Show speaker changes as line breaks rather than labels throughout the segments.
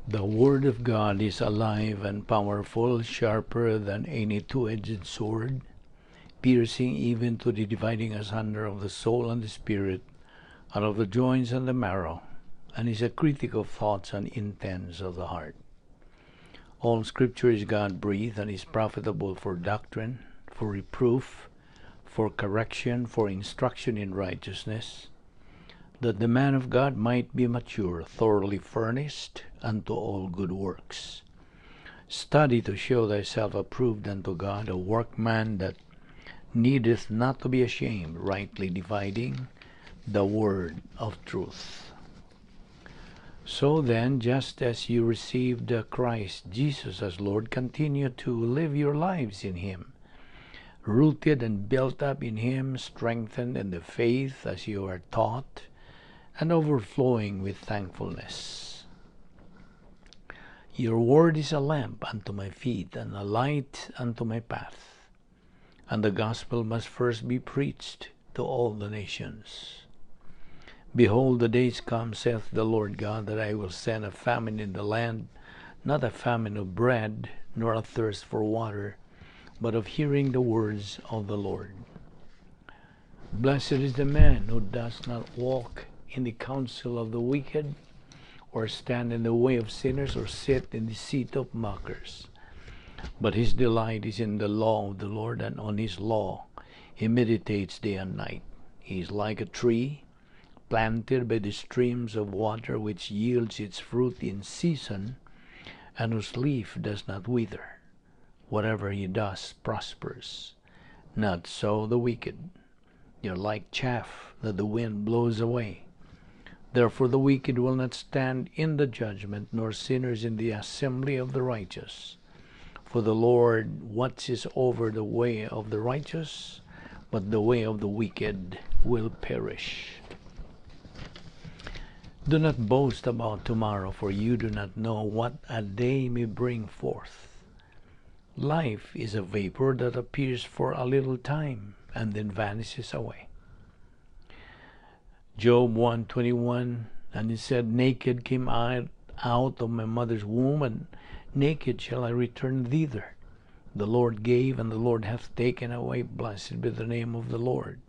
The Word of God is alive and powerful, sharper than any two-edged sword, piercing even to the dividing asunder of the soul and the spirit, and of the joints and the marrow, and is a critic of thoughts and intents of the heart. All Scripture is God-breathed and is profitable for doctrine, for reproof, for correction, for instruction in righteousness, that the man of God might be mature, thoroughly furnished unto all good works. Study to show thyself approved unto God, a workman that needeth not to be ashamed, rightly dividing the word of truth. So then, just as you received Christ Jesus as Lord, continue to live your lives in Him, rooted and built up in Him, strengthened in the faith as you are taught, and overflowing with thankfulness. Your word is a lamp unto my feet and a light unto my path. And the gospel must first be preached to all the nations. Behold, the days come, saith the Lord God, that I will send a famine in the land, not a famine of bread, nor a thirst for water, but of hearing the words of the Lord. Blessed is the man who does not walk in the counsel of the wicked, or stand in the way of sinners, or sit in the seat of mockers. But his delight is in the law of the Lord, and on his law he meditates day and night. He is like a tree planted by the streams of water, which yields its fruit in season, and whose leaf does not wither. Whatever he does prospers. Not so the wicked. They are like chaff that the wind blows away. Therefore the wicked will not stand in the judgment, nor sinners in the assembly of the righteous. For the Lord watches over the way of the righteous, but the way of the wicked will perish. Do not boast about tomorrow, for you do not know what a day may bring forth. Life is a vapor that appears for a little time and then vanishes away. Job 1:21, and he said, "Naked came I out of my mother's womb, and naked shall I return thither. The Lord gave, and the Lord hath taken away. Blessed be the name of the Lord.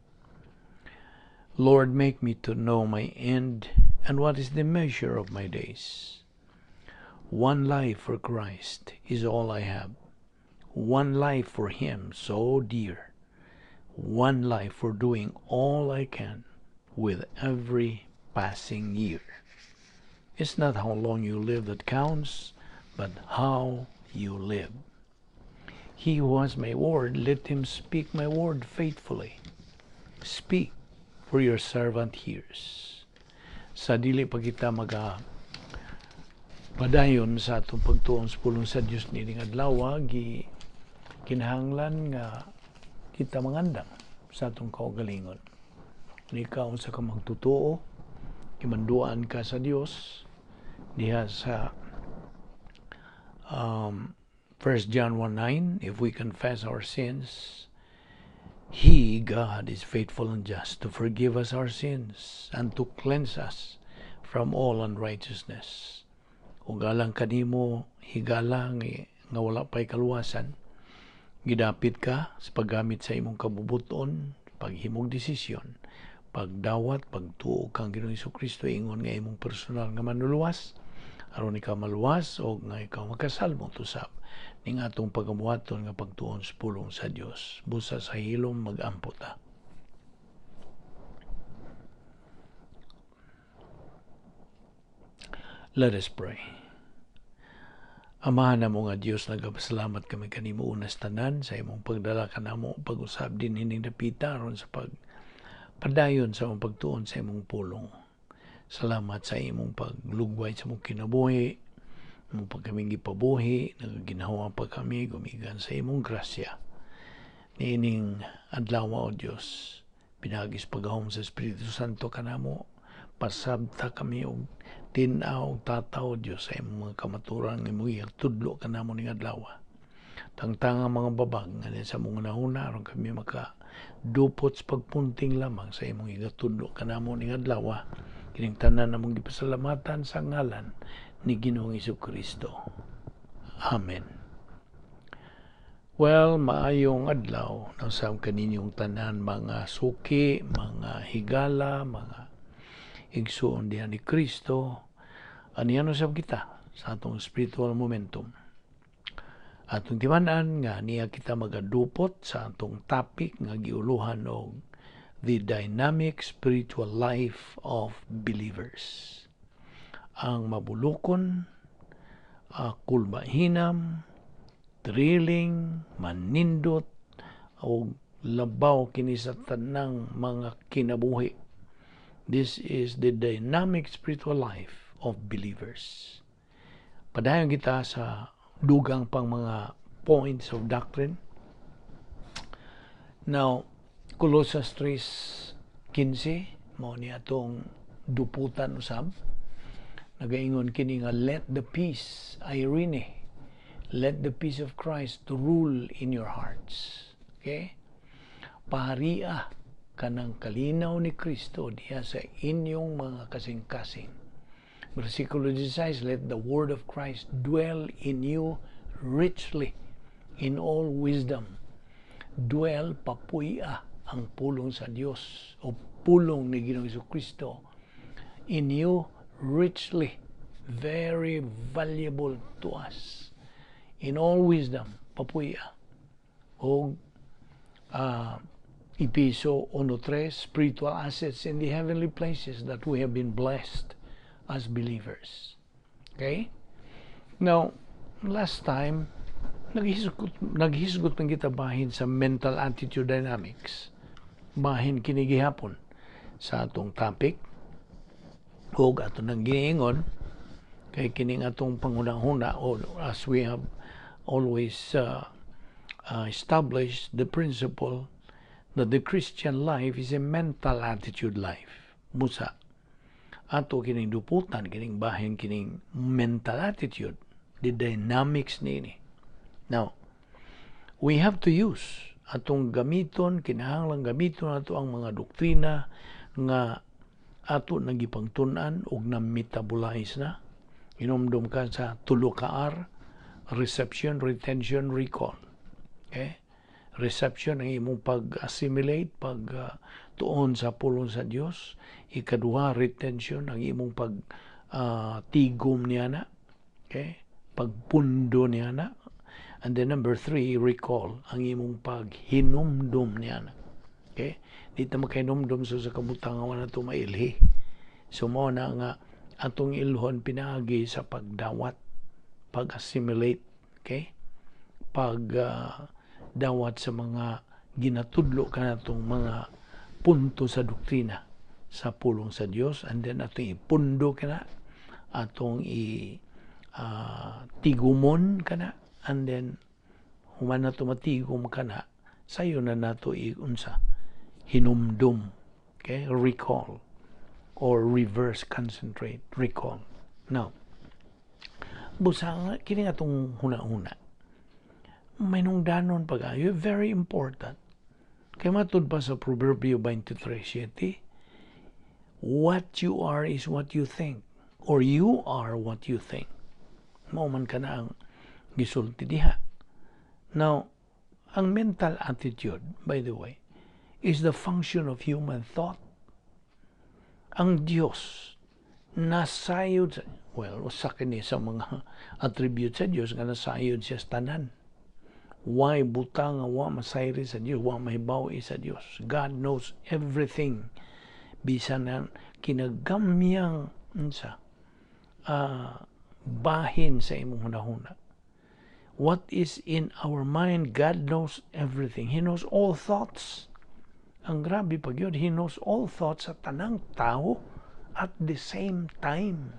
Lord, make me to know my end, and what is the measure of my days. One life for Christ is all I have. One life for Him so dear. One life for doing all I can with every passing year." It's not how long you live that counts, but how you live. He who has my word, let him speak my word faithfully. Speak, for your servant hears. Sa dili pa kita maga padayon sa atong pagtuon sa pulong sa Dios nining adlaw, gi kinahanglan nga kita mangandam sa atong kaugalingon. Kung ikaw sa ka magtotoo, gimanduan ka sa Dios diha sa 1 John 1:9, if we confess our sins, He, God, is faithful and just to forgive us our sins and to cleanse us from all unrighteousness. Ug alang kanimo higala nga wala pa'y kaluwasan, gidapit ka sa paggamit sa imong kabubuton, paghimog desisyon, pagdawat, pagtuo kang Ginoong Kristo ingon nga imong personal nga manluluwas, aron ikaw maluwas o nga ikaw makasalmo usab ning atong pagamuhaton nga pagtuon sa pulong sa Dios. Busa sa hilom, mag-ampo ta. Let us pray. Amahan namo nga Dios, nagapasalamat kami kanimo unas tanan sa imong pagdala kanamo pag-usab din hining dapita aron sa pagpadayon sa imong pagtuon sa imong pulong. Salamat sa imong paglugway sa imong kinabuhi, imong pagkaming gipabuhi, nagaginhawa pa kami gumikan sa imong grasya. Niining adlaw, o Dios, pinagis paghahom sa Espiritu Santo kanamo, pasabta kami og tin-aw tataw, Dios, sa imong mga kamaturan nga imong tudlo kanamo ning adlaw. Tangtang ang mga babag nga sa among hunahuna aron kami maka dupot sa pagpunting lamang sa imong igatudlo kanamo ning adlaw. Kining tanan namong gipasalamatan sa ngalan Ni Ginoong Kristo. Amen. Well, maayong adlaw usab kaninyong tanan, mga suki, mga higala, mga igsuon diha ni Kristo. Aniya usab kita sa atong spiritual momentum. Atong timan-an nga niya kita magadupot sa atong topic nga giuluhan og the dynamic spiritual life of believers. Ang mabulukon, kulbahinam, thrilling, manindot, o labaw kini sa tanang mga kinabuhi. This is the dynamic spiritual life of believers. Padayon kita sa dugang pang mga points of doctrine. Now, Colosas 3:15, mao ni atong duputan usab. Nagaingon kini nga, "Let the peace, eirene, let the peace of Christ rule in your hearts." Okay? Paharia kanang kalinaw ni Kristo diha sa inyong mga kasing-kasing. Versikulo 16, "Let the word of Christ dwell in you richly in all wisdom." Dwell, papuya ang pulong sa Dios o pulong ni Ginoong Kristo in you richly, very valuable to us. In all wisdom, papuya. O Episo 1:3, spiritual assets in the heavenly places that we have been blessed as believers. Okay? Now, last time, naghisgot man kita bahin sa mental attitude dynamics. Bahin kini gihapon sa atong topic. Ug ato nang giingon kay kining atong panghuna-huna o as we have always established the principle that the Christian life is a mental attitude life. Busa, ato kining duputan, kining bahin, kining mental attitude, the dynamics niini. Now, we have to use atong gamiton, kinahanglan gamiton ato ang mga doktrina nga ato nagipangtun-an og na-metabolize na. Inomdom ka sa tulo ka R: reception, retention, recall. Okay? Reception ang imong pag-assimilate, pag tuon sa pulong sa Dios. Ikaduha, retention ang imong pag tigom niya na. Okay? Pagpundo niya na. And then number three, recall ang imong paghinumdum niya na. Okay? Di ta makahinumdum sa kabutang nga wala to mailhi. So mao na nga atong ilhon pinaagi sa pagdawat, pag-assimilate, okay? Pag dawat sa mga ginatudlo kanatong mga punto sa doktrina sa pulong sa Dios, and then atong ipundo kana, atong i tigumon kana, and then human na matigom kana, sayo na nato iunsa, hinumdum. Okay, recall or reverse concentrate, recall. Now, busa nga kini atong huna-huna may nungdanon pag-ayo, very important, kay matud pa sa Proverbio 23:7, what you are is what you think, or you are what you think. Mao man kana ang gisulti diha. Now, ang mental attitude, by the way, is the function of human thought. Ang Diyos nasayod sa, well, usa kini sa mga attributes sa Diyos nga nasayod siya sa tanan. Why butang nga wa masayri sa Dios, wa mahibaw sa Dios. God knows everything. Bisan na kinagamyang unsa bahin sa imong hunahuna. What is in our mind, God knows everything. He knows all thoughts. Ang grabe pag yun, He knows all thoughts sa tanang tao at the same time.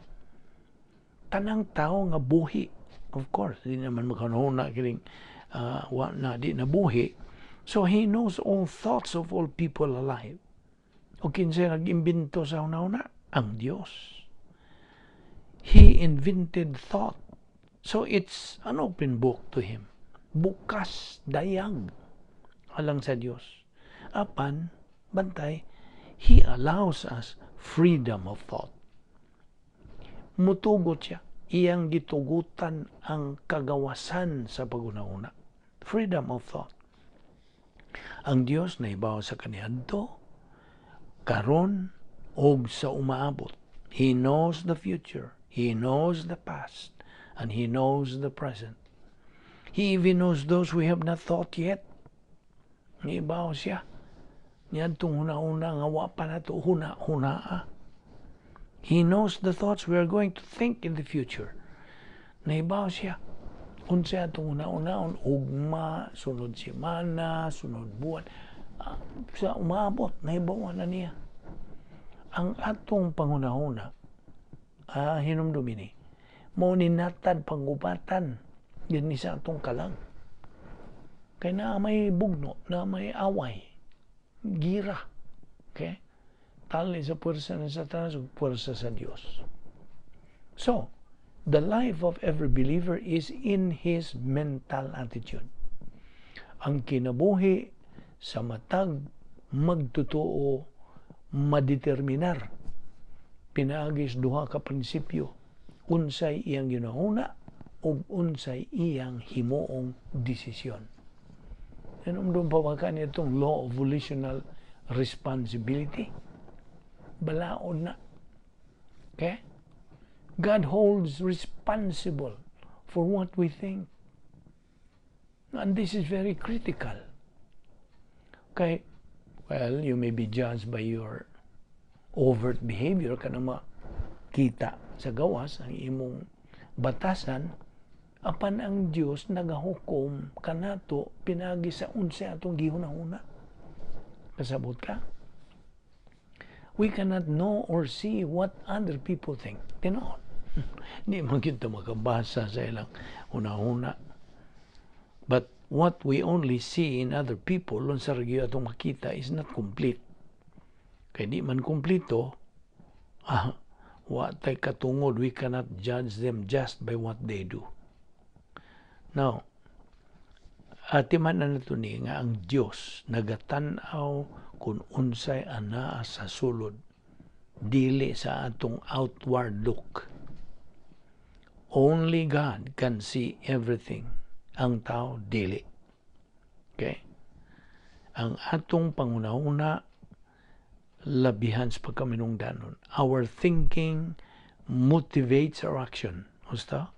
Tanang tao nga buhi. Of course, di naman makahuna kining wa na di na buhi. So He knows all thoughts of all people alive. O kinsay nag-imbento sa hunahuna? Ang Dios. He invented thought. So it's an open book to Him. Bukas, dayag, alang sa Dios. Apan, bantay, He allows us freedom of thought. Mutugot siya. Iyang gitugutan ang kagawasan sa paghuna-huna. Freedom of thought. Ang Dios nahibaw sa kaniadto, karon og sa umaabot. He knows the future, He knows the past, and He knows the present. He even knows those we have not thought yet. Niibaw siya. Niadtong huna-huna nga wa pa nato huna-hunaa. He knows the thoughts we are going to think in the future. Nahibaw siya. Unsa atong huna-hunaon, ugma, sunod semana, sunod buwan, sa umaabot, nahibawan na niya. Ang atong panghunahuna, hinumdumi ni, mao ni natad panggubatan dinhi sa atong kalag. Kay naa may bugno, naa may away, gira. Okay? Tali sa puwersa ng Satanas ug puwersa sa Dios. So, the life of every believer is in his mental attitude. Ang kinabuhi sa matag magtotoo madeterminar pinaagi sa duha ka prinsipyo: unsay iyang ginahuna ug unsay iyang himuong desisyon. Hinumdum pa ba ka itong law of volitional responsibility? Balaod na. Okay? God holds responsible for what we think. And this is very critical. Okay? Well, you may be judged by your overt behavior, kanang makita sa gawas ang imong batasan, apan ang Dios nagahukom kanato pinagi sa unsay atong gihuna-huna. Kasabot ka? We cannot know or see what other people think. Tinuod. Di man kita makabasa sa ilang huna-huna. But what we only see in other people, unsa ra gyud atong makita, is not complete. Kay di man kompleto, wa tay katungod, we cannot judge them just by what they do. Now, atiman na nato ni nga ang Dios nagatan-aw kung unsay anaa sa sulod, dili sa atong outward look. Only God can see everything. Ang tao, dili. Okay? Ang atong panghuna-huna labihan sa pagkaminungdanon. Our thinking motivates our action. Gusto?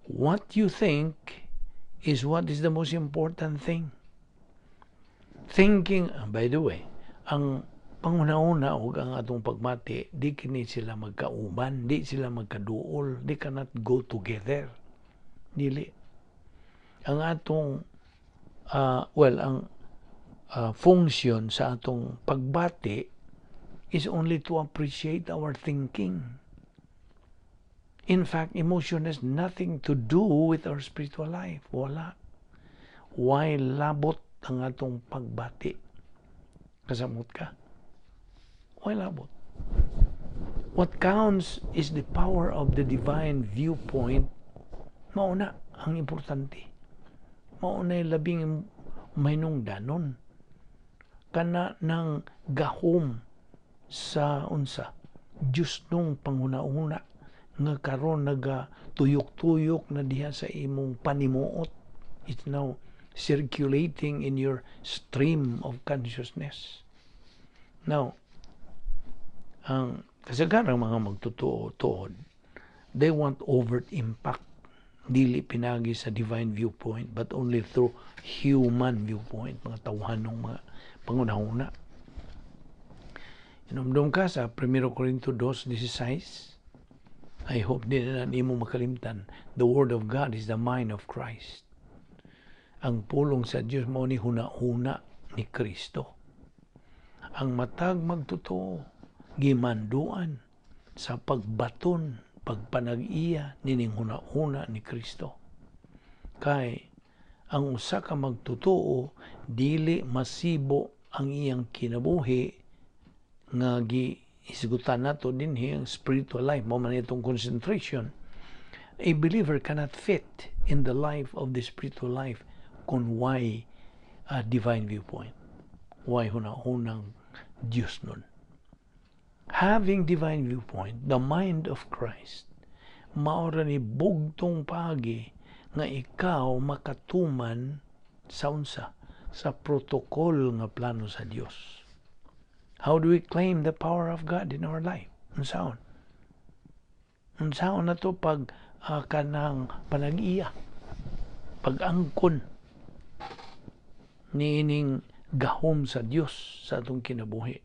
What you think is what is the most important thing. Thinking, by the way, ang panghuna-huna ug ang atong pagmati, di kini sila magkauban, di sila magkaduol, they cannot go together. Dili. Ang atong, well, ang function sa atong pagbati is only to appreciate our thinking. In fact, emotion has nothing to do with our spiritual life. Wala. Why labot ang atong pagbati? Kasamot ka? Why labot? What counts is the power of the divine viewpoint. Mao na ang importante. Mao na labing mahinungdanon. Kana ng gahom sa unsa Diyos nung panghuna-huna nga karon naga tuyok-tuyok na diha sa imong panimuot. It's now circulating in your stream of consciousness. Now, ang kasagarang mga magtotoo tuod, they want overt impact, dili pinagi sa divine viewpoint but only through human viewpoint, mga tawhanong mga panghuna-huna. Hinumdum ka sa 1 Corinto 2:16? I hope di na nimo makalimtan. The Word of God is the mind of Christ. Ang pulong sa Dios mao ni huna-huna ni Kristo. Ang matag magtotoo gimanduan sa pagbaton, pagpanag-iya nining huna-huna ni Kristo. Kay ang usa ka magtotoo, dili masibo ang iyang kinabuhi nga gihisgutan nato dinhi ang spiritual life, mao man itong concentration. A believer cannot fit in the life of the spiritual life kung why a divine viewpoint, why huna-hunang Diyos nun. Having divine viewpoint, the mind of Christ, Mao ra ni bugtong paagi nga ikaw makatuman sa unsa? Sa protocol nga plano sa Dios. How do we claim the power of God in our life? Unsaon? Unsaon na to pag kanang panag-iya, pag-angkon niining gahom sa Dios sa atong kinabuhi?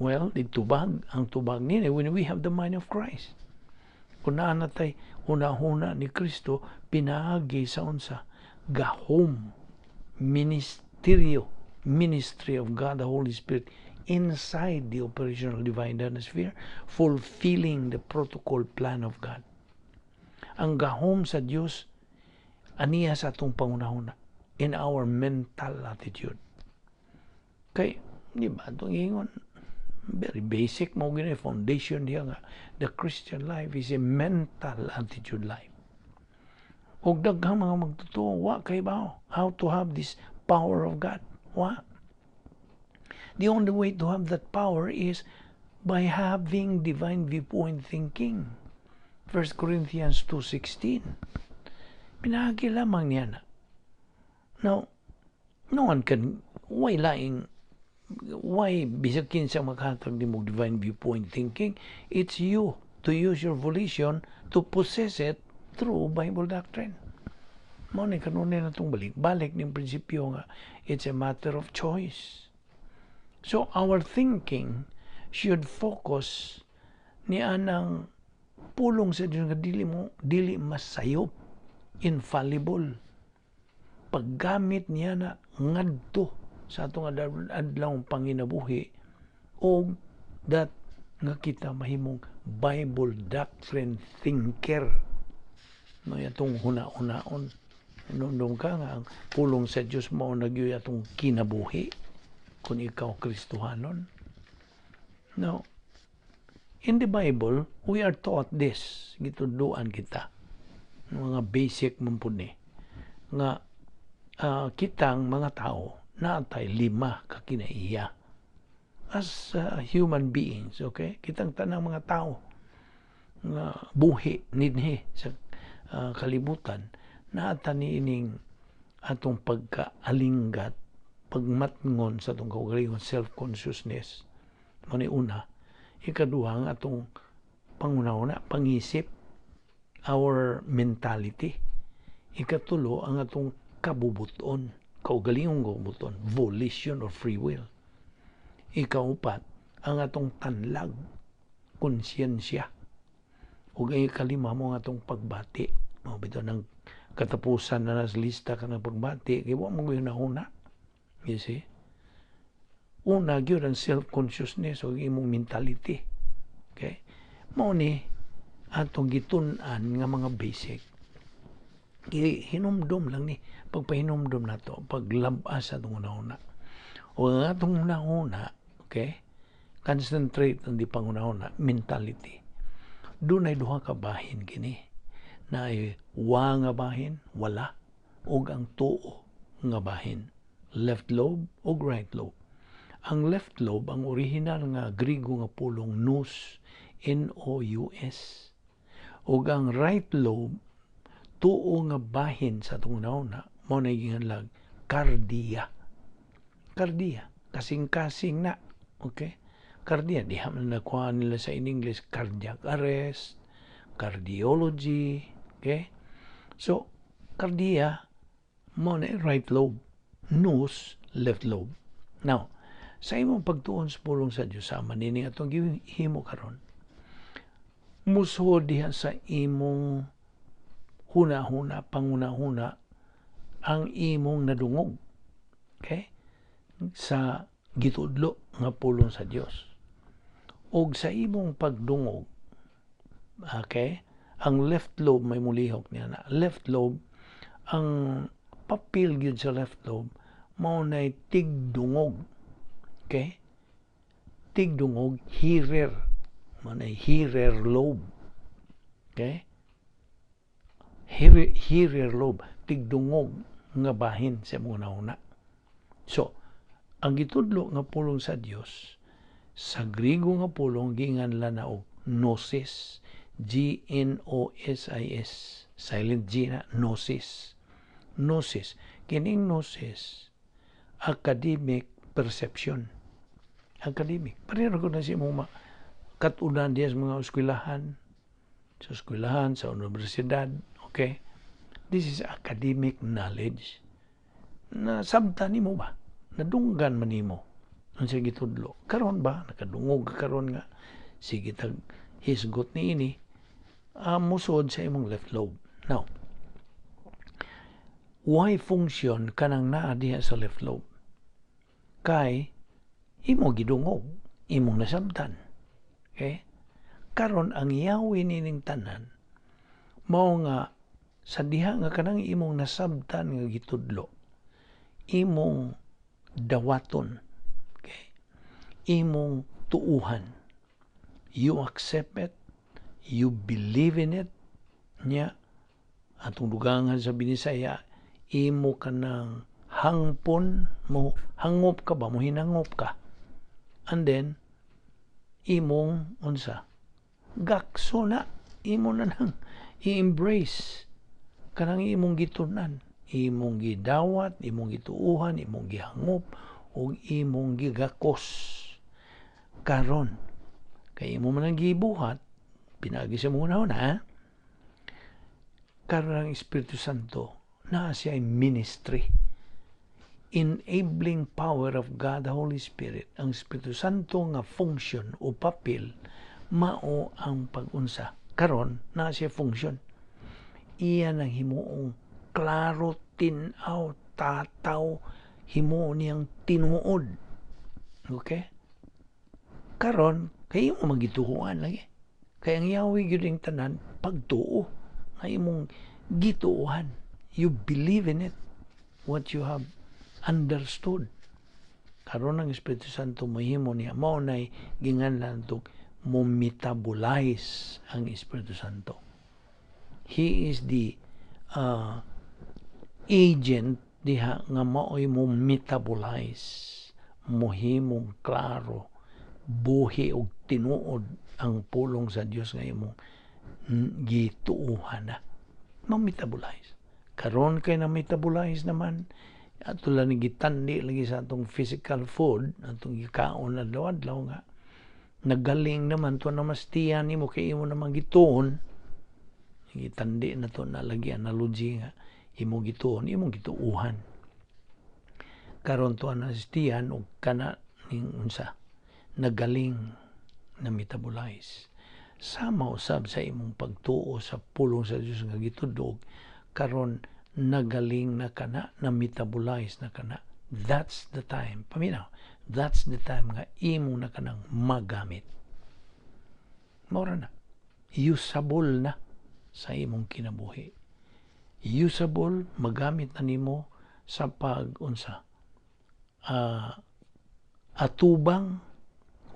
Well, di tubag, ang tubag nini when we have the mind of Christ. Kung naa natay huna-huna ni Kristo, pinaagi sa unsa? Gahom, ministeryo, ministry of God the Holy Spirit inside the operational divine sphere, fulfilling the protocol plan of God. Ang gahom sa Dios aniya sa atong pangunahuna, in our mental attitude. Kay, di ba, itong ingon, very basic mao gini foundation diya nga the Christian life is a mental attitude life. Ug daghang mga magtotoo wa kay ba how to have this power of God. Wa. The only way to have that power is by having divine viewpoint thinking. 1 Corinthians 2:16. Pinaagi lamang niya na. Now, no one can, why laing, why bisag kinsa maghatag nimo divine viewpoint thinking? It's you to use your volition to possess it through Bible doctrine. Mao ni kanunay na itong balik-balik ning prinsipyo nga it's a matter of choice. So our thinking should focus ni anang pulong sa Dios nga dili mo dili masayop, infallible. Paggamit niya na ngadto sa atong adlaw panginabuhi og that nga kita mahimong Bible doctrine thinker, no? Atong huna-hunaon, nundong ka nga ang pulong sa Dios mao na gyud atong kinabuhi kung ikaw Kristohanon. Now, in the Bible, we are taught this. Gitudloan kita mga basic man pud ni nga kitang mga tao naatay lima ka kinaiya as human beings, okay? Kitang tanang mga tao nga buhi dinhi sa kalibutan, naata niining atong pagkaalinggat, pagmatngon sa atong kaugalingon, self-consciousness. Mao ni una. Ikaduha, ang atong panguna-una, pangisip, our mentality. Ikatulo, ang atong kabubuton, kaugalingong kabubuton, volition or free will. Ikaupat, ang atong tanlag, konsyensya. Ug ang ikalima mao ang atong pagbati. Mao bitaw ng katapusan na nas lista ka ng pagbati, kay wa mo huna. You see? Una gyud ang self-consciousness o imong mentality. Okay? Mao ni atong gitun-an nga mga basic. Hinumdum lang ni, pagpahinumdum nato, paglabas sa atong una-una. O ang atong una-una, okay? Concentrate ang di panguna-una, mentality. Dunay duha ka bahin kini. Naay wa nga bahin, wala, ug ang tuo nga bahin. Left lobe ug right lobe. Ang left lobe, ang original nga Griego nga pulong nous, nous. Ug ang right lobe, tuo nga bahin sa atong una, mao na giinganlag kardia. Kardia, kasing-kasing na. Okay? Kardia, diha man nakuha nila sa in English cardiac arrest, cardiology, okay? So, kardia, mao na right lobe, nous, left lobe. Now, sa imong pagtuon sa pulong sa Dios, sama nini atong gihimo karon, musuhod diha sa imong huna-huna, panguna-huna, ang imong nadungog. Okay? Sa gitudlo nga pulong sa Dios. Og sa imong pagdungog, okay, ang left lobe may mulihok niya na. Left lobe, ang papel gyud sa left lobe, mao nay tigdungog. Okay? Tigdungog, hearer. Mao nay hearer lobe. Okay? Hearer, hearer lobe, tigdungog nga bahin sa imong una. So, ang gitudlo nga pulong sa Dios sa Griego nga pulong giinganlan na og gnosis, Gnosis. Silent G na, gnosis. Gnosis. Kining gnosis, academic perception. Academic. Pareho ko na siya mo katunan diya sa mga eskwelahan, sa eskwelahan, sa universidad, okay? This is academic knowledge. Na sabta nimo ba? Nadunggan man nimo unsa gitudlo. Karon ba nakadungog ka karon nga sige tag hisgot ni ini, musod sa imong left lobe. Now, why function kanang naa diha sa left lobe? Kay imo gidungog, imong nasabtan. Okay? Karon ang yawi nining tanan mao nga sa diha nga kanang imong nasabtan nga gitudlo, imong dawaton, okay? Imong tuuhan. You accept it, you believe in it, nya atong dugangan sa Binisaya, imo kanang hangpon mo, hangop ka ba mo, hinangop ka, and then imong unsa, gakso na, imo na nang i-embrace kanang imong gitunan, imong gidawat, imong gituuhan, imong gihangop ug imong gigakos. Karon kay imo man ang gibuhat pinaagi sa imong hunahuna, ha? Karon ang Espiritu Santo naa siya ministry, enabling power of God the Holy Spirit. Ang Espiritu Santo nga function o papel mao ang pag-unsa. Karon naa siya function, iya nang himuong klaro, tin-aw, tataw, himuon niyang tinuod, okay? Karon kay imo magituohan lagi, kay ang yawi gyud ning tanan pagtuo nga imong gituohan. You believe in it, what you have understood. Karon ang Espiritu Santo mohimo niya, mao nay ginganlan tog mo metabolize ang Espiritu Santo. He is the agent diha nga maoy mo metabolize, mohimong klaro, buhi og tinuod ang pulong sa Dios nga imong gituohan na. Ma-metabolize. Karon kay na metabolize naman, ato lang ni gitandi lagi sa atong physical food, atong gikaon adlaw-adlaw nga nagaling naman to na mastiyan nimo kay imo naman gituon. Gitandi na to na lagi analogy nga imo gituon, imong gituuhan. Karon to anastiyan og kana ning unsa, nagaling na metabolize. Sama usab sa imong pagtuo sa pulong sa Dios nga gitudlog, karon nagaling na kana, na metabolize na kana. That's the time, paminaw, that's the time nga imo na kanang magamit. Mora na usable na sa imong kinabuhi, usable, magamit na nimo sa pag unsa, atubang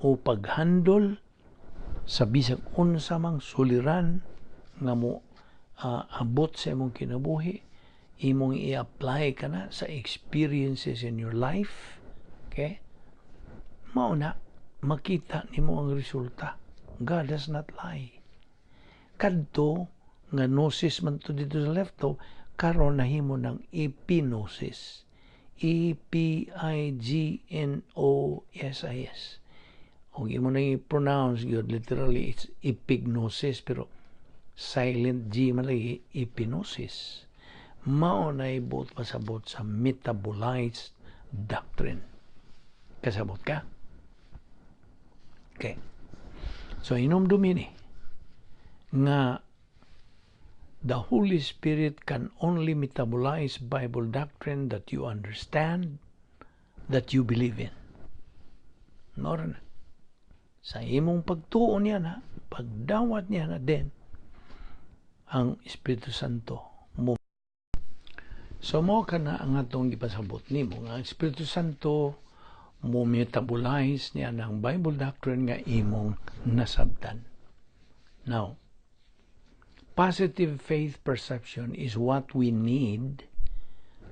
o paghandol sa bisag unsa mang suliran nga mo abot sa imong kinabuhi. Imong i-apply ka na sa experiences in your life, okay? Mao na makita nimo ang resulta. God does not lie. Kadto nga gnosis man to dito sa left to, karon nahimo ng epignosis. E P I G N O S I S. Kung imo na i-pronounce gyud, literally it's epignosis, pero silent G man lagi, epignosis. Mao na ibot pasabot sa metabolized doctrine. Kasabot ka? Okay. So inomdumi ni nga the Holy Spirit can only metabolize Bible doctrine that you understand, that you believe in. Mao na. Sa imong pagtuo niya na, pagdawat niya na din, ang Espiritu Santo mo. So mo kana ang atong gipasabot nimo nga ang Espiritu Santo mo metabolize niya ng Bible doctrine nga imong nasabtan. Now, positive faith perception is what we need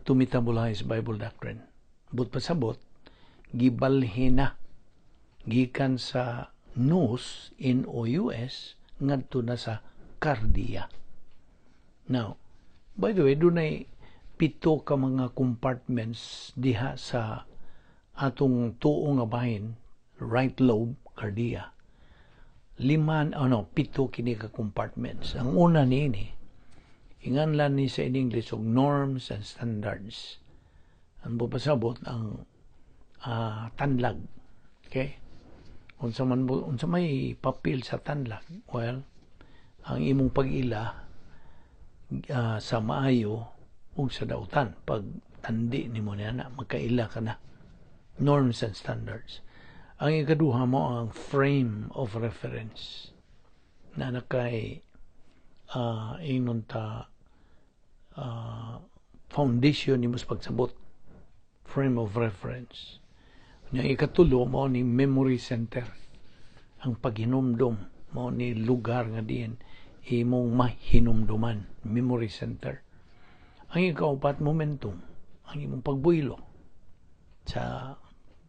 to metabolize Bible doctrine. But pasabot, gibalhin na gikan sa nous, N-O-U-S, ngadto na sa kardiya. Now, by the way, dunay pito ka mga compartments diha sa atong tuo nga bahin, right lobe, kardiya. Lima, ano, pito kini ka compartments. Ang una niini, inganlan ni sa in English og norms and standards. Ang pasabot ang tanlag. Okay? Unsa man, unsa may papel sa tanlag? Well, ang imong pag-ila sa maayo ug sa dautan, pag tandi nimo niya na magkaila ka na, norms and standards. Ang ikaduha mo ang frame of reference na nakay ingnon ta foundation nimo sa pagsabot, frame of reference. Nya ikatulo mao ni memory center, ang paghinumdom, mao ni lugar nga diin imong mahinumduman, memory center. Ang ikaupat, momentum, ang imong pagbuelo sa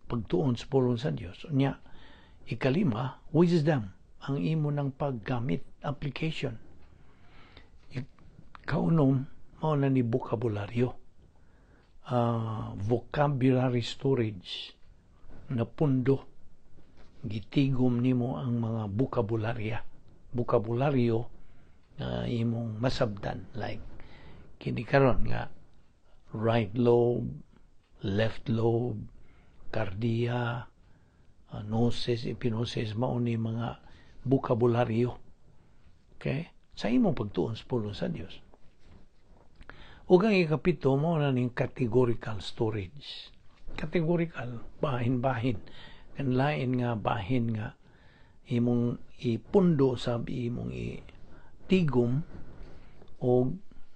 pagtuon sa pulong sa Dios. Nya ikalima, wisdom, ang imo ng paggamit, application. Kaunom mao na ni bokabularyo, vocabulary storage na pundo, gitigom nimo ang mga bokabularyo nga imong masabtan, like kini karon nga right lobe, left lobe, kardiya, gnosis, epignosis, mao ni mga bokabularyo. Okay? Sa imong pagtuon sa pulong sa Dios. Ug ang ikapito mao na ning categorical storage. Categorical, bahin-bahin. Kanlain nga bahin nga imong ipundo sa imong itigom o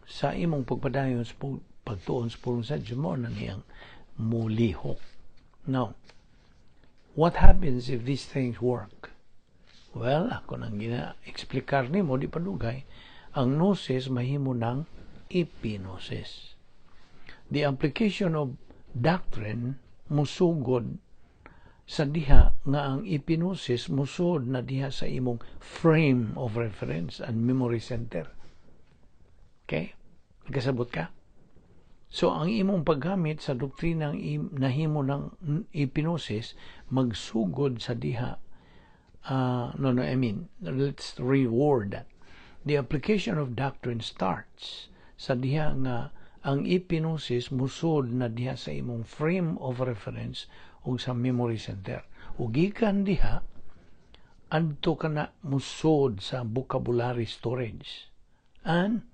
sa imong pagpadayon sa pagtuon sa pulong sa Dios, mao na niyang mulihok. Now, what happens if these things work? Well, ako nang gina-explikar nimo di pa dugay, ang gnosis mahimo ng epignosis. The application of doctrine musugod sa diha nga ang epignosis musod na diha sa imong frame of reference and memory center. Okay? Nagkasabot ka? So, ang imong paggamit sa doktrinang nahimo ng epignosis magsugod sa diha. No, I mean, let's reword that. The application of doctrine starts sa diha nga ang epignosis musod na diha sa imong frame of reference ug sa memory center. Ug gikan diha, adto ka na musod sa vocabulary storage. And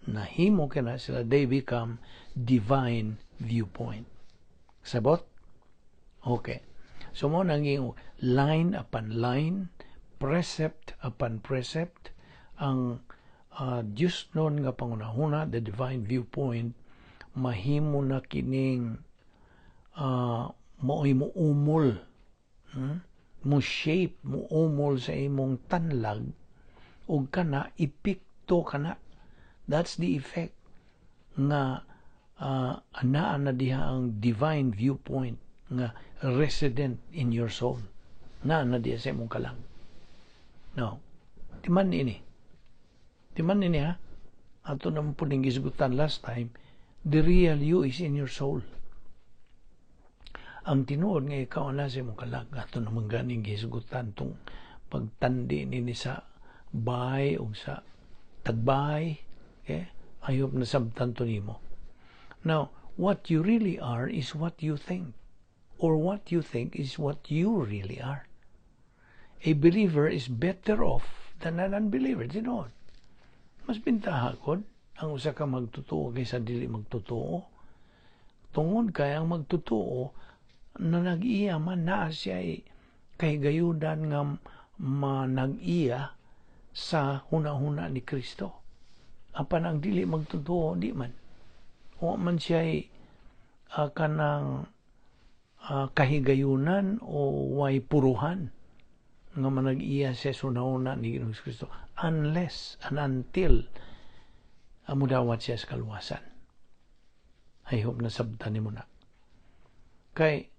nahimo ka na sila, they become divine viewpoint. Sabot? Okay. So mo nang line upon line, precept upon precept, ang Diyos nun nga pangunahuna, the divine viewpoint, mahimo na kining mao'y muumol, Mo shape, muumol sa imong tanlag, ug kana epekto kana. That's the effect nga anaa na diha ang divine viewpoint nga resident in your soul. Naa na diha sa imong kalag. No. Timan ini. Timan ini ha. Ato naman po ning gisgutan last time, the real you is in your soul. Ang tinuod nga ikaw na sa imong kalag, ato naman ganing gisgutan tong pagtandi nini sa bay o sa tagbay. Okay? I hope nasabtan to nimo. Now, what you really are is what you think. Or what you think is what you really are. A believer is better off than an unbeliever. Tinuod. Mas bintaha kod ang usa ka magtotoo kaysa dili magtotoo. Tungod kay ang magtotoo na nag-iya man naa siya kahigayunan nga manag-iya sa huna-huna ni Kristo. Apan ang dili magtotoo, di man. Wa man siya kanang kahigayunan o way puruhan nga manag-iya siya sa huna-huna ni Ginoong Kristo unless and until mudawat siya sa kaluwasan. I hope nasabtan nimo na. Kay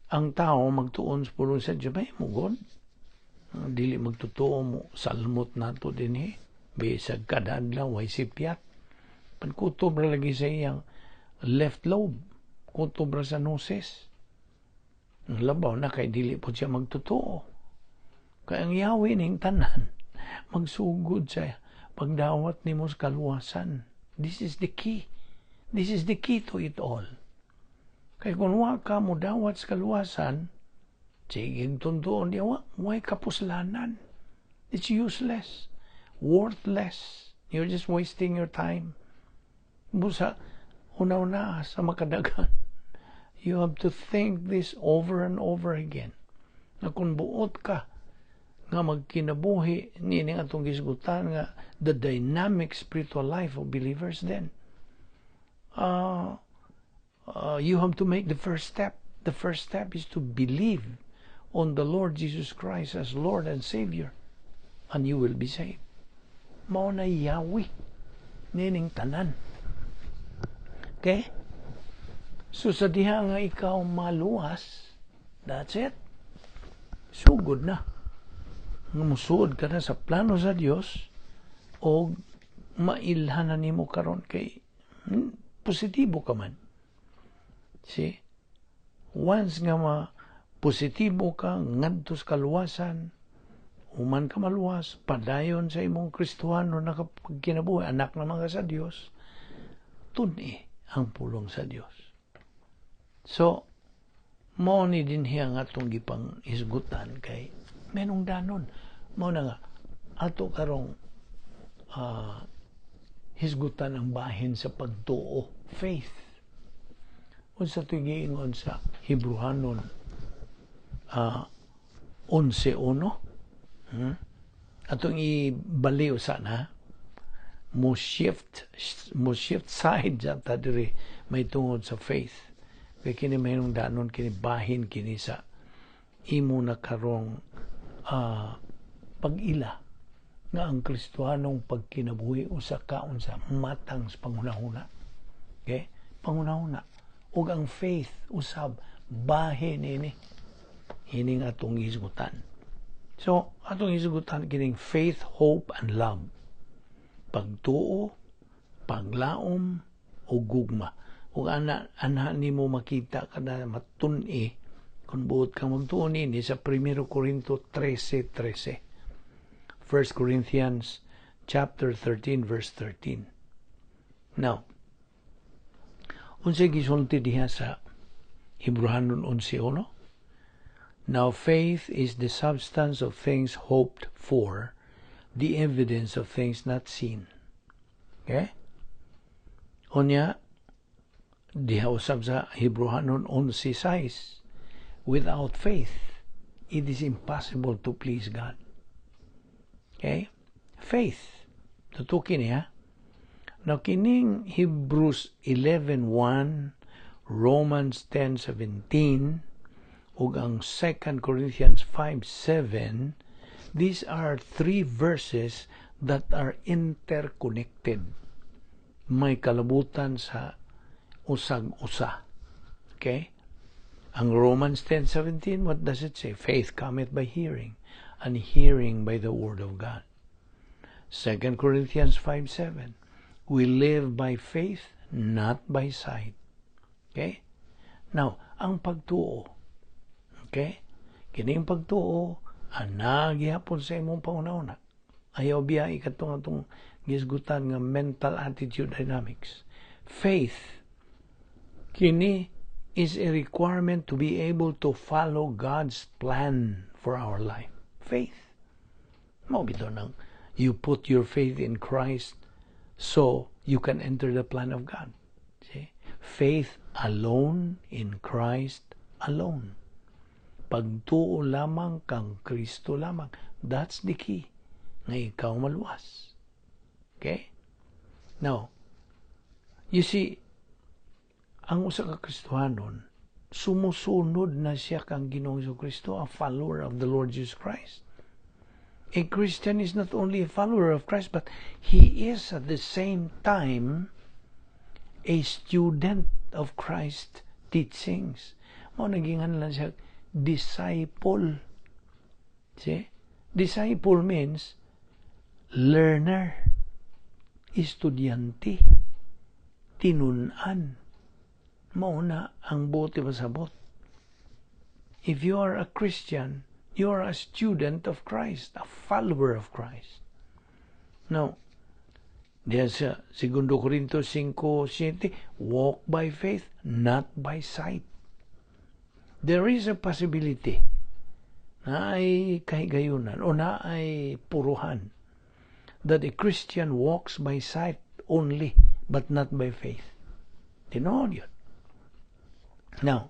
ang tao magtuon sa pulong sa Diyos, may mugod. Dili magtotoo mo salmot nato dinhi bisag kada adlaw way sipyat. Pankutob ra lagi sa iyang left lobe, kutob ra sa noses. Ang labaw na kay dili po siya magtotoo. Kay ang yawi ning tanan magsugod sa pagdawat nimo sa kaluwasan. This is the key. This is the key to it all. Kay kung wa ka mo dawat sa kaluwasan, sige tuntuon diya, wa, way kapuslanan. It's useless. Worthless. You're just wasting your time. Busa, una-una sa makadagan. You have to think this over and over again. Na kung buot ka nga magkinabuhi nining atong gisgutan nga the dynamic spiritual life of believers, then you have to make the first step. The first step is to believe on the Lord Jesus Christ as Lord and Savior, and you will be saved. Mao na yawi nining tanan. Okay? So sa diha nga ikaw maluwas, that's it. Sugod na. Nga musuod ka na sa plano sa Dios o mailhan na nimo karon kay positibo ka man. See? Once nga ma positibo ka ngadto sa kaluwasan, human ka maluwas, padayon sa imong Kristohano na kinabuhi, anak naman ka sa Dios, tun-i ang pulong sa Dios. So, mao ni dinhi ang atong gipang hisgutan kay menong danon. Mao na nga ato karong hisgutan ang bahin sa pagtuo, faith. Unsa to'y giingon sa Hebrehanon 11.1? Atong ibaliw sana mo shift side ta diri may tungod sa faith kay kini mayroong danon, kini bahin kini sa imo na karong pag-ila nga ang Kristohanong pagkinabuhi usa ka unsa matang sa panghunahuna. Okay? Panghunahuna. Ug ang faith usab bahin ini hining atong hisgutan. So, atong hisgutan kining faith, hope and love. Pagtuo, paglaom o gugma. Ug ana nimo makita kada matun-i kung buot kang magtuo nini sa 1 Corinto 13:13. 1 Corinthians chapter 13 verse 13. Now, unsay gisulti diha sa Hebrehanon 11.1? Now faith is the substance of things hoped for, the evidence of things not seen. Okay? Unya, diha usab sa Hebrehanon 11.6, without faith, it is impossible to please God. Okay? Faith. Tutukin niya. Now, kining Hebrews 11.1, Romans 10.17, ug ang 2 Corinthians 5.7, these are three verses that are interconnected. May kalabutan sa usag-usa. Okay? Ang Romans 10.17, what does it say? Faith cometh by hearing, and hearing by the word of God. 2 Corinthians 5.7, we live by faith, not by sight. Okay? Now, ang pagtuo. Okay? Kining pagtuo, ana gihapon sa imong panghunahuna. Ayaw biya ikatong atong gisgutan nga mental attitude dynamics. Faith, kini is a requirement to be able to follow God's plan for our life. Faith. Mao bitaw nang you put your faith in Christ so you can enter the plan of God. See? Faith alone in Christ alone. Pagtuo lamang kang Kristo lamang. That's the key nga ikaw maluwas. Okay? Now, you see, ang usa ka Kristohanon, sumusunod na siya kang Ginoong Kristo, a follower of the Lord Jesus Christ. A Christian is not only a follower of Christ, but he is at the same time a student of Christ's teachings. Mao nagingan lang siya disciple. See? Disciple means learner, estudyante, tinun-an. Mao na ang buot ipasabot. If you are a Christian, you are a student of Christ, a follower of Christ. Now, diya sa 2 Corinto 5:7, walk by faith, not by sight. There is a possibility naay kahigayunan o naay puruhan that a Christian walks by sight only but not by faith. Tinuod yun. Now,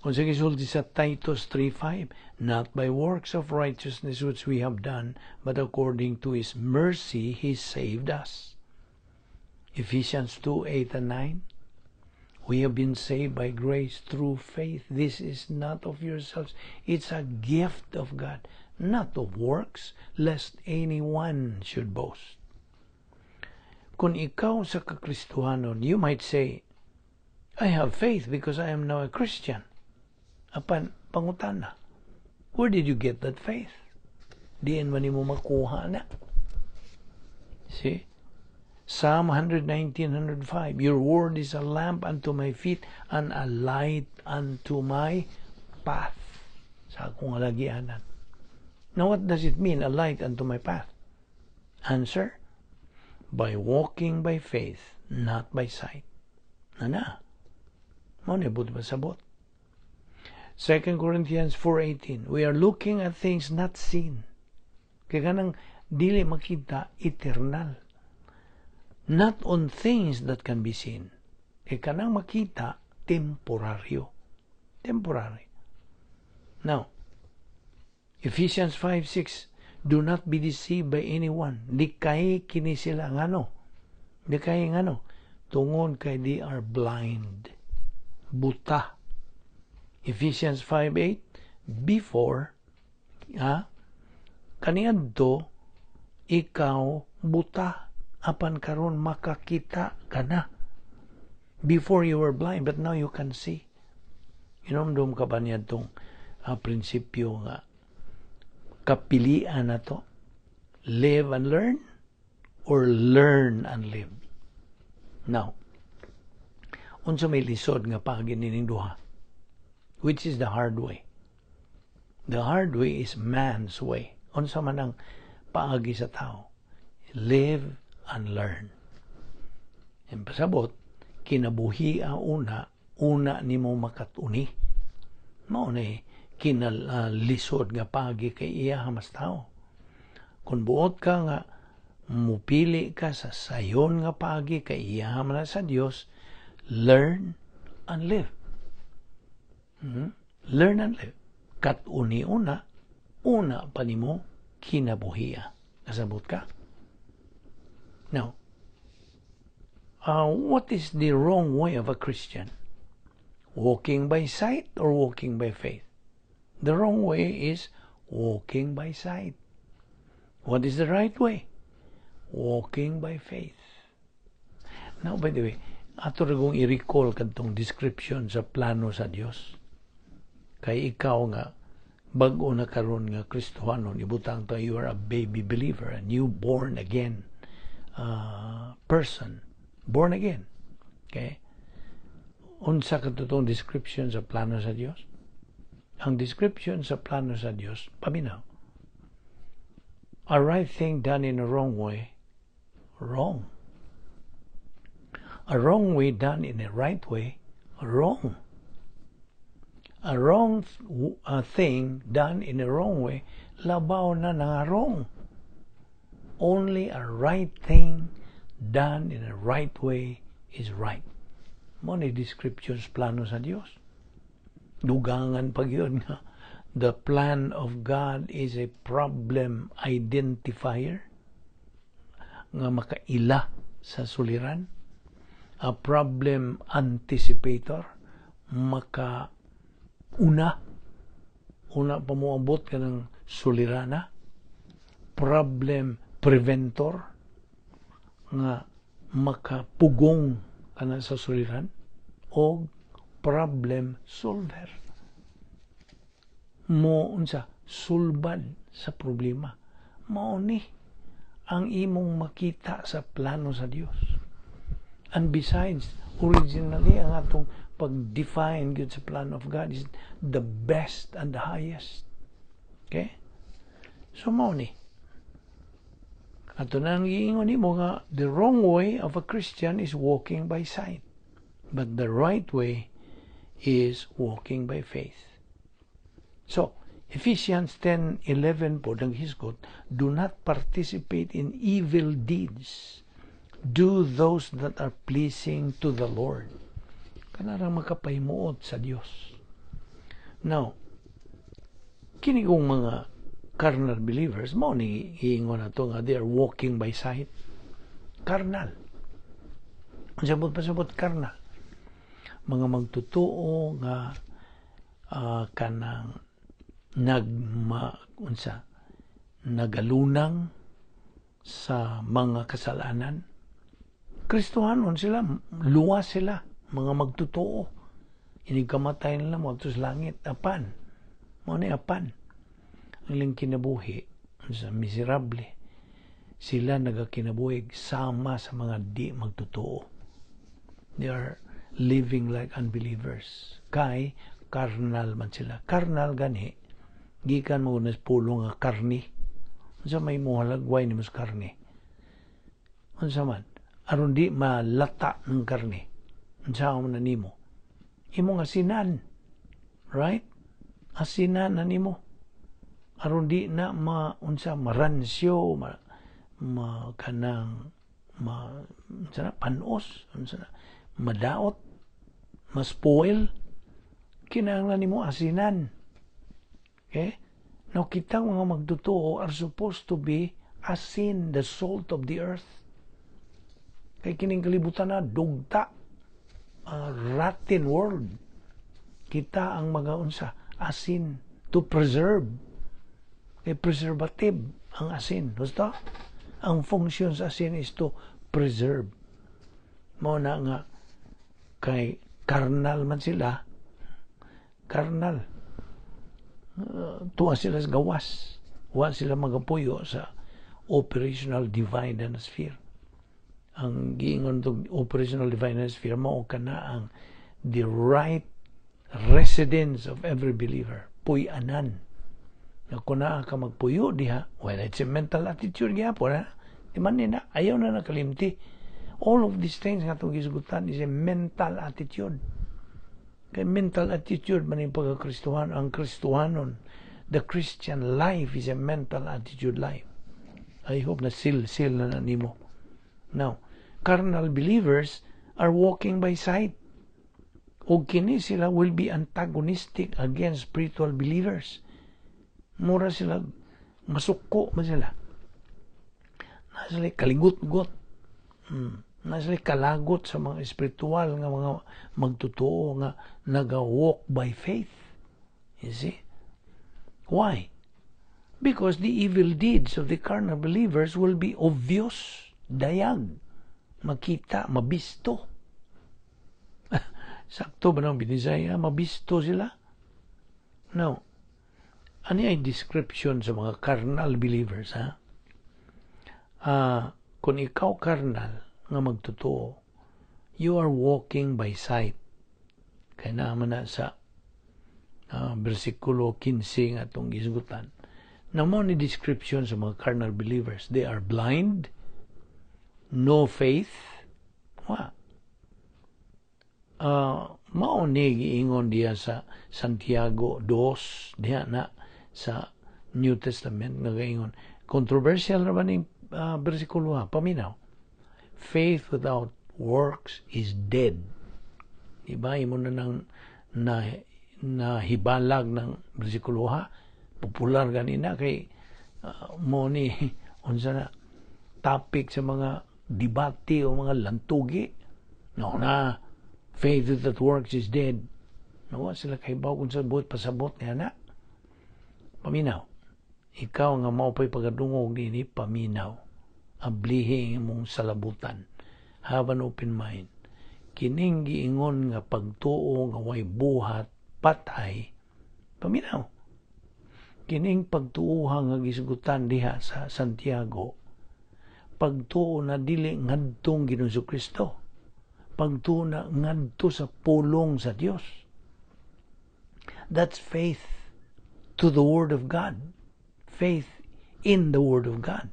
kung sa gisulti sa Titus 3:5, "Not by works of righteousness which we have done, but according to His mercy He saved us." Ephesians 2:8 and 9, "We have been saved by grace through faith. This is not of yourselves. It's a gift of God, not of works, lest anyone should boast." Kung ikaw usa ka Kristohanon, you might say, "I have faith because I am now a Christian." Apan, pangutana, where did you get that faith? Diin man nimo makuha na? See? Psalm 119, 105, "Your word is a lamp unto my feet and a light unto my path." Sa akong alagianan. Now, what does it mean, a light unto my path? Answer, by walking by faith, not by sight. Na na. Mao ni buot pasabot. 2 Corinthians 4:18, "We are looking at things not seen." Kay kanang dili makita, eternal. Not on things that can be seen. Kay kanang makita, temporaryo. Temporary. Now, Ephesians 5:6, "Do not be deceived by anyone." Di kay kini sila ngano? Di kay ngano? Tungod kay they are blind. Buta. Ephesians 5:8, before, ha? Kaniadto, ikaw buta, apan karon makakita ka na. Before you were blind, but now you can see. Inomdom ka ba niya itong prinsipyo nga kapilian na to? Live and learn or learn and live? Now, unsa may lisod nga paagi nining duha? Which is the hard way? The hard way is man's way. Unsa man ang paagi sa tao? Live and learn. Ang pasabot, kinabuhi una, una nimo makatuni. Mao ni kinalisod nga paagi kay iya mas tao. Kung buot ka nga mupili ka sa sayon nga paagi kay iya man sa Dios, learn and live. Learn and live. Kat-uni una, una pa nimo kinabuhiya. Kasabot ka? Now, what is the wrong way of a Christian? Walking by sight or walking by faith? The wrong way is walking by sight. What is the right way? Walking by faith. Now, by the way, ato ra kong i-recall kadtong description sa plano sa Dios. Kay ikaw nga bag-o na karon nga Kristohanon, ibutang ta you are a baby believer, a new born again person, born again. Okay? Unsa katong description sa plano sa Dios? Ang description sa plano sa Dios, paminaw. A right thing done in a wrong way, wrong. A wrong way done in a right way, wrong. A wrong thing done in a wrong way, labaw na nga wrong. Only a right thing done in a right way is right. Mao ni descriptions plano sa Dios. Dugangan pa gyud nga the plan of God is a problem identifier nga makaila sa suliran, a problem anticipator, maka una una pa moabot ka ng sulirana, problem preventor nga makapugong kana sa suliran, o problem solver mo unsa sulbad Sa problema. Mao ni ang imong makita sa plano sa Dios. And besides, originally ang atong pag-define gyud sa plan of God is the best and the highest. Okay? So mao ni. Ato nang giingon nimo nga the wrong way of a Christian is walking by sight. But the right way is walking by faith. So, Ephesians 10:11 po naghisgot, "Do not participate in evil deeds. Do those that are pleasing to the Lord." Kanarang makapahimuot sa Dios. Now, kini kong mga carnal believers, mao ni giingon nato nga they are walking by sight. Carnal. Ang sabot pasabot carnal. Mga magtotoo nga kanang nagma unsa nagalunang sa mga kasalanan. Kristohanon sila, luwas sila, mga magtotoo. Inig kamatay nila mo sa langit, apan. Mao ni apan. Ang ilang kinabuhi sa miserable. Sila nagakinabuhi sama sa mga di magtotoo. They are living like unbelievers. Kay carnal man sila. Carnal gani gikan mo na pulong nga karni. Unsa may mohalagway nimo sa karni? Unsa man? Aron di malata ng karni. Unsa man na nimo? Imong asinan. Right? Asinan na nimo. Aron di na ma unsa maransyo, ma kanang ma unsa na panos, unsa na madaot, ma-spoil, kinahanglan nimo asinan. Okay? Now, kitang mga magtotoo are supposed to be asin, the salt of the earth. Kay kining kalibutan na, dugta, rotten world. Kita ang mga unsa, asin, to preserve. Kay preservative ang asin. Gusto? Ang function sa asin is to preserve. Mao na nga, kay carnal man sila, carnal. Tuwa sila sa gawas. Wa sila magapuyo sa operational divine sphere. Ang giingon tong operational divine sphere, mao kana ang the right residence of every believer. Puy-anan. Nga kung naa ka magpuyo diha, well, it's a mental attitude gyapon, ha? Di man ni na, ayaw na nakalimti. All of these things nga itong gisgutan is a mental attitude. Kay mental attitude man yung pagkakristuhan, ang Kristuhanon, the Christian life is a mental attitude life. I hope na sil-sil na na nimo. Now, carnal believers are walking by sight. O kini sila will be antagonistic against spiritual believers. Mura sila, masuko man sila. Na sila kaligot-got. Na sila kalagot sa mga espiritual nga mga magtotoo nga naga-walk by faith. You see? Why? Because the evil deeds of the carnal believers will be obvious, dayag, makita, mabisto. Sakto ba ng Binisaya? Mabisto sila? Now, ano ay description sa mga carnal believers, ha? Kung ikaw carnal nga magtotoo, you are walking by sight. Kaya naman na sa versikulo 15 nga atong gisgutan. Na mao ni description sa mga carnal believers. They are blind, no faith. Wa. Mao ni giingon diya sa Santiago 2 diha na sa New Testament nga gaingon, controversial ra ba ning bersikulo, ha? Paminaw. Faith without works is dead. Diba imo na nang na nahibalag ng bersikulo, ha? Popular ganina kay mo ni unsa na topic sa mga debate o mga lantugi. No na faith without works is dead. Nawa sila kahibaw kung sa buot pasabot niya na. Paminaw. Ikaw nga mao pa'y pagadungog nini, paminaw. Ablihi imong salabutan. Have an open mind. Kining giingon nga pagtuo nga way buhat patay. Paminaw. Kining pagtuuha nga gisgutan diha sa Santiago, pagtuo na dili ngadtong Ginoong Kristo, pagtuo na ngadto sa pulong sa Dios. That's faith to the Word of God, faith in the Word of God.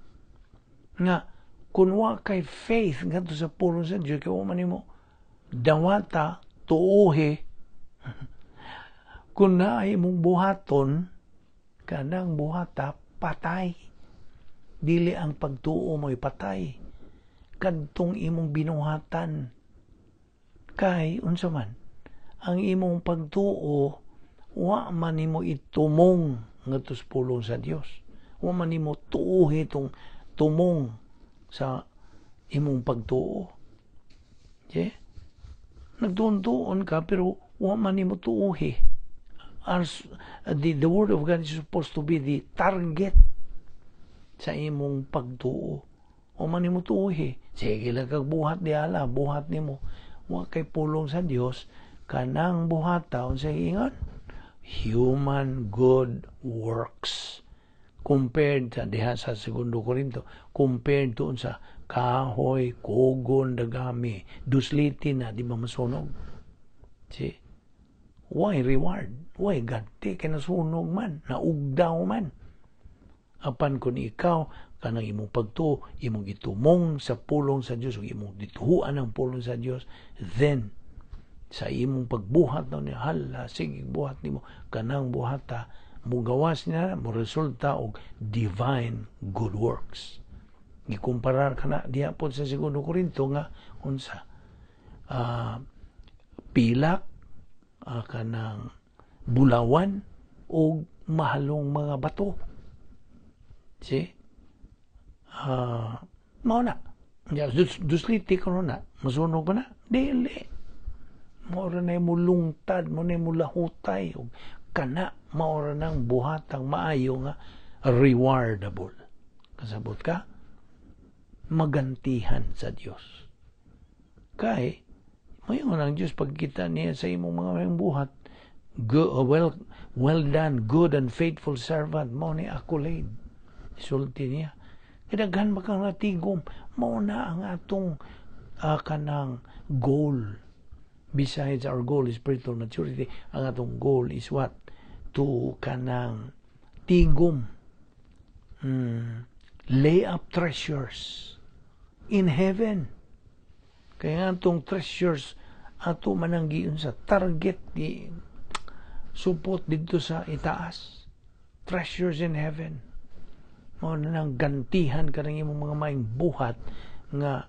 Nga kung wa kay faith ngadto sa pulong sa Dios, kay wa man nimo dawata, tuuhi. Kung naay imong buhaton, kanang buhata patay. Dili ang pagtuo mo'y patay, kadtong imong binuhatan. Kay unsa man ang imong pagtuo, wa man nimo itumong ngadto sa pulong sa Dios, wa man nimo tuuhi tong tumong sa imong pagtuo. Okay? Nagtuon-tuon ka pero wa man nimo tuuhi. As the Word of God is supposed to be the target sa imong pagtuo. O man nimo tuuhi, sige lang kag buhat di ala, buhat nimo. Wa kay pulong sa Dios, kanang buhata, unsa ingon? Human good works. Compared sa diha sa Segundo Corinto, compared to sa kahoy, kugon, dagami, dusliti na, di ba masunog? See? Why reward? Why ganti? Kay nasunog man, naugdaw man. Apan kung ikaw, kanang imong pagtuo, imong gitumong sa pulong sa Dios, ug imong gituhuan ang pulong sa Dios, then sa imong pagbuhat na niya, hala, sige, buhat nimo, kanang buhata, mugawas niya, mo resulta og divine good works. Gikumparar kana diha pod sa Segundo Corinto nga unsa, pilak, kanang bulawan o mahalong mga bato. See? Mao na. Ya, dusliti ko na. Masunog ba na? Dili. Mao ra na mo lungtad, mo na mo lahutay. Ug kana mao ra nang buhatang maayo nga rewardable. Kasabot ka? Magantihan sa Dios. Kay mayon ang Dios pagkita niya sa imong mga maayong buhat, go, "Well done, good and faithful servant," mao ni accolade. Sulti niya. Kay daghan ba kang natigom, mao na ang atong kanang goal. Besides, our goal is spiritual maturity. Ang atong goal is what? To kanang tigom. Lay up treasures in heaven. Kaya nga atong treasures ato man ang giun sa target di supot didto sa itaas. Treasures in heaven. Mao na nang gantihan ka ng imong mga maayong buhat nga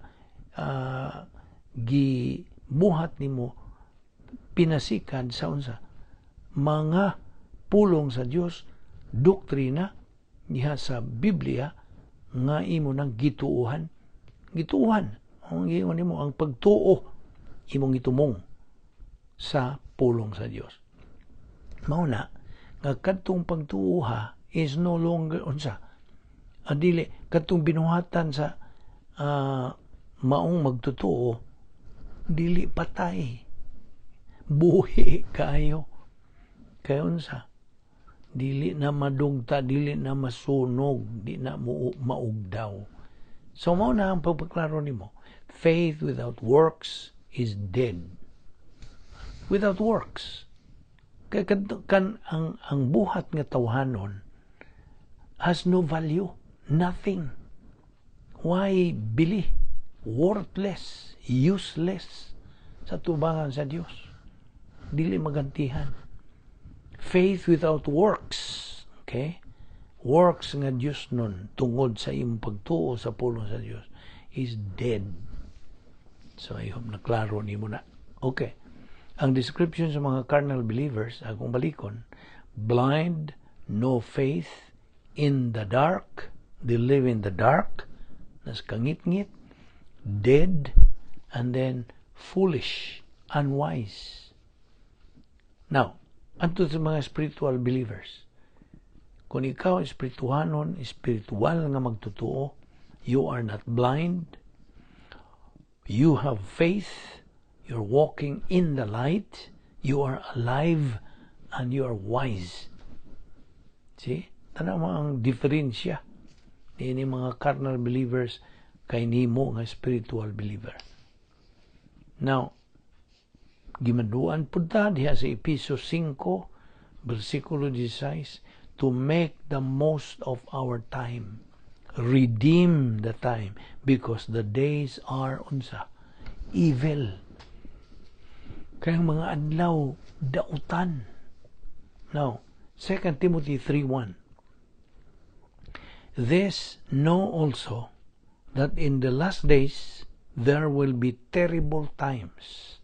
gibuhat nimo pinasikan sa unsa, mga pulong sa Dios, doktrina diha sa Biblia nga imo nang gituohan. Gituohan ang giingon nimo, ang pagtuo imong gitumong sa pulong sa Dios. Mao na nga kadtong pagtuoha is no longer unsa, adili kadtong binuhatan sa maong magtotoo, dili patay, buhi kaayo. Kay unsa, dili na madugta, dili na masunog, di na mo maugdaw. So mao na ang pagpaklaro nimo: faith without works is dead. Without works, kay kan ang buhat nga tawhanon has no value, nothing. Why bili? Worthless, useless sa tubangan sa Dios. Dili magantihan. Faith without works, okay? Works nga Dios nun tungod sa imong pagtuo sa pulong sa Dios is dead. So I hope na klaro nimo na. Okay. Ang description sa mga carnal believers, akong balikon, blind, no faith, in the dark, they live in the dark, nas kangit-ngit, dead, and then foolish, unwise. Now, anto sa mga spiritual believers, kung ikaw espirituhanon, spiritual nga magtotoo, you are not blind, you have faith, you're walking in the light, you are alive, and you are wise. See? Tanaw mo ang diferensya ni mga carnal believers kay nimo nga spiritual believer. Now, gimanduan pud ta diha sa Epeso 5 versikulo 16 to make the most of our time. Redeem the time because the days are, unsa? Evil. Kay ang mga adlaw dautan. Now, 2 Timothy 3:1. "This know also, that in the last days there will be terrible times."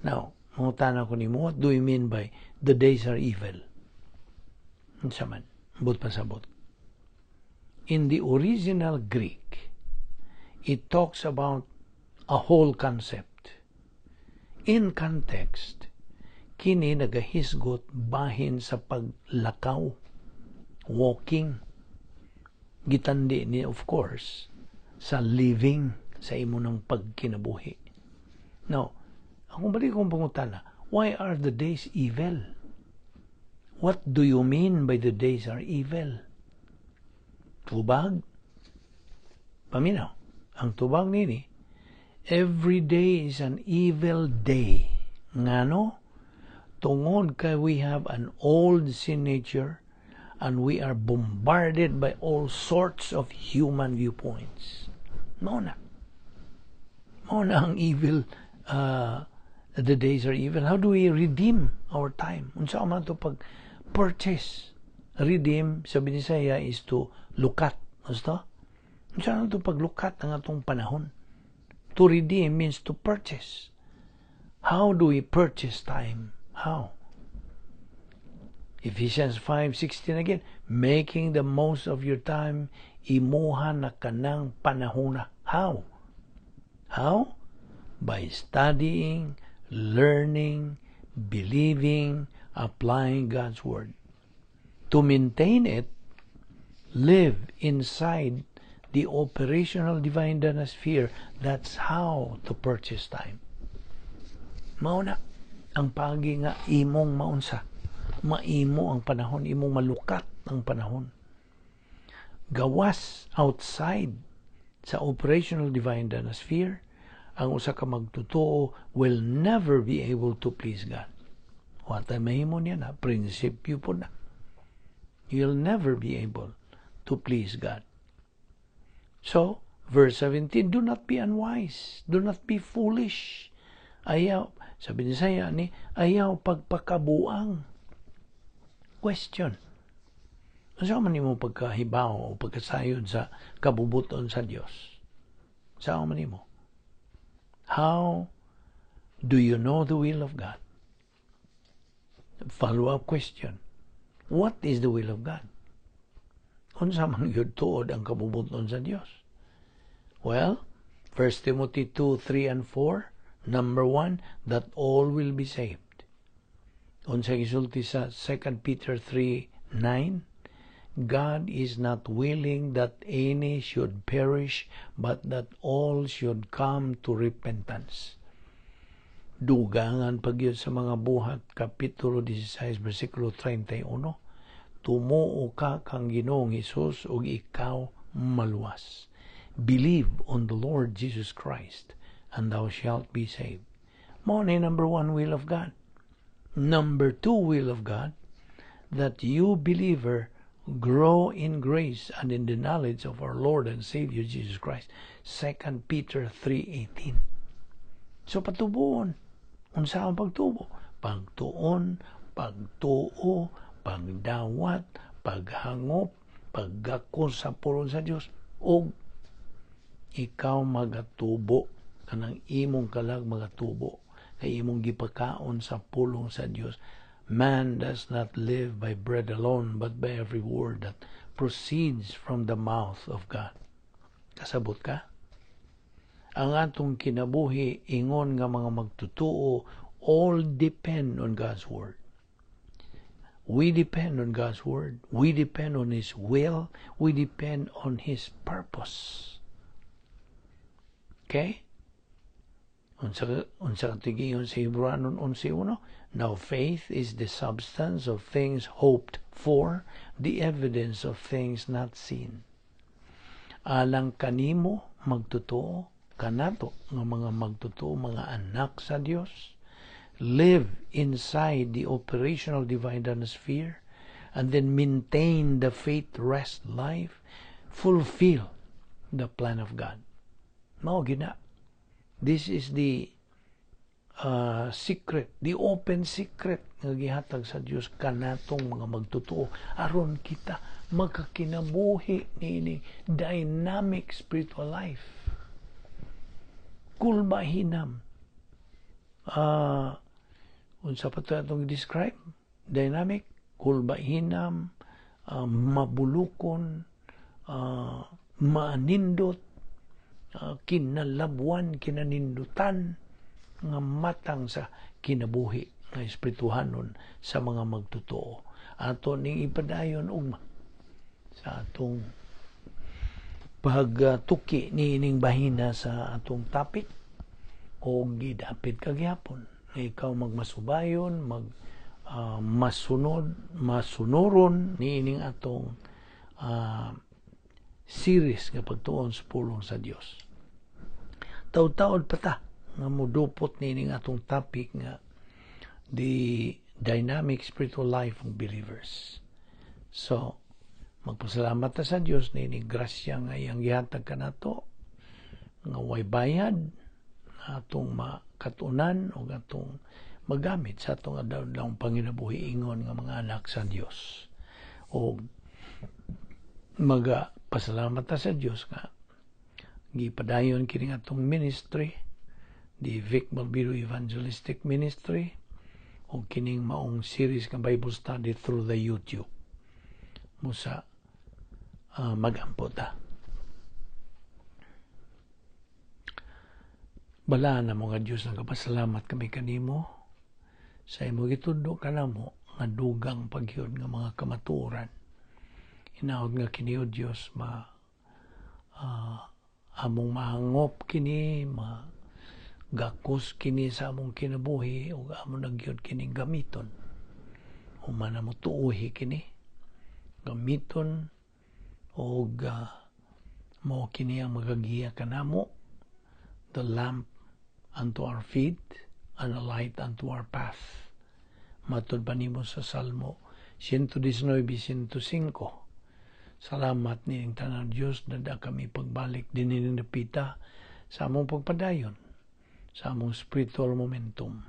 Now, mangutana ko nimo, what do you mean by "the days are evil"? Unsa man? Buot pasabot. In the original Greek, it talks about a whole concept. In context, kini nagahisgot bahin sa paglakaw, walking. Gitandi ni, of course, sa living, sa imo ng pagkinabuhi. Now, akong balik kong pangutana, why are the days evil? What do you mean by "the days are evil"? Tubag? Paminaw. Ang tubag nini, every day is an evil day. Ngano? Tungod kay we have an old sin nature and we are bombarded by all sorts of human viewpoints. Mao na. Mao na ang evil, the days are evil. How do we redeem our time? Unsa man to pag purchase? Redeem sa Binisaya is to lukat. Gusto? Unsa man to paglukat ang atong panahon? To redeem means to purchase. How do we purchase time? How? Ephesians 5:16 again, making the most of your time, imuha na kanang panahona. How? How? By studying, learning, believing, applying God's word. To maintain it, live inside the operational divine sphere. That's how to purchase time. Mao na ang pagi nga imong maunsa, maimo ang panahon, imong malukat ang panahon. Gawas, outside sa operational divine sphere, ang usa ka magtotoo will never be able to please God. Wa tay mahimo niya na, prinsipyo po na. You'll never be able to please God. So, verse 17, do not be unwise, do not be foolish. Ayaw, sabi ni saya ni, ayaw pagpakabuang. Question. Unsa man nimo pagkahibaw o pagkasayod sa kabubuton sa Dios? Unsa man nimo? How do you know the will of God? Follow-up question. What is the will of God? Unsa man gyud tuod ang kabubuton sa Dios? Well, 1 Timothy 2, 3 and 4, number 1, that all will be saved. Unsa gisulti sa 2 Peter 3, 9, God is not willing that any should perish, but that all should come to repentance. Dugangan pa gyud sa Mga Buhat, Kapitulo 16, versikulo 31, tumuo ka kang Ginoong Hesus ug ikaw maluwas. Believe on the Lord Jesus Christ and thou shalt be saved. Mao ni number one will of God. Number two will of God, that you, believer, grow in grace and in the knowledge of our Lord and Savior Jesus Christ. 2 Peter 3:18. So patubuon. Unsa ang pagtubo? Pagtuon, pagtuo, pagdawat, paghangop, paggakos sa pulong sa Dios ug ikaw magatubo, kanang imong kalag magatubo kay imong gipakaon sa pulong sa Dios. Man does not live by bread alone, but by every word that proceeds from the mouth of God. Kasabot ka? Ang atong kinabuhi ingon nga mga magtutuo all depend on God's word. We depend on God's word. We depend on His will. We depend on His purpose. Okay? Unsa katigiyon sa Hebreanon 11:1? Now faith is the substance of things hoped for, the evidence of things not seen. Alang kanimo magtotoo, kanato nga mga magtotoo, mga anak sa Dios, live inside the operational divine sphere and then maintain the faith rest life, fulfill the plan of God. Mao gina. This is the secret, the open secret nga gihatag sa Dios kanatong mga magtotoo aron kita makakinabuhi niini dynamic spiritual life. Kulba hinam. Unsa pa to atong describe? Dynamic, kulba hinam, mabulukon, maanindot, kinalabwan, kinanindutan nga matang sa kinabuhi nga espirituhanon sa mga magtotoo. Ato ning ipadayon ugma sa atong pagtuki niining bahina sa atong topic o gidapit kagihapon nga ikaw magmasubayon, mag masunod, masunuron niining atong series nga pagtuon sa pulong sa Dios. Taud-taod pa ta nga mudupot niining atong topic nga the dynamic spiritual life of believers. So, magpasalamat ta sa Dios niining grasya nga iyang gihatag kanato nga way bayad nga atong makatunan o atong magamit sa atong adlaw panginabuhi ingon nga mga anak sa Dios. O maga pasalamat ta sa Dios nga gipadayon kining atong ministry, the Vic Malbido Evangelistic Ministry, o kining maong series nga Bible study through the YouTube. Musa magampo ta. Balaan na mga Diyos, nagapasalamat kami kanimo sa imo gitudlo kanamo nga dugang pagyud nga mga kamatuoran. Hinaot nga kini, o Diyos, ma among mahangop kini, ma gakos kini sa among kinabuhi ug among nagyud kini gamiton. Human mo tuuhi kini gamiton og mao kini ang magagiya kanamo, the lamp unto our feet and a light unto our path. Matod pa nimo sa Salmo 119:105. Salamat nining tanan, Dios, dada kami pagbalik dinhi napita sa among pagpadayon, sa among spiritual momentum,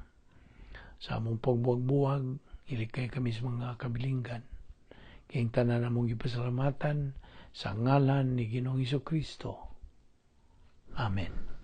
sa among pagbuwag-buwag, ilikay kami sa mga kabilinggan. Kayong tanan among gipasalamatan sa ngalan ni Ginoong Kristo. Amen.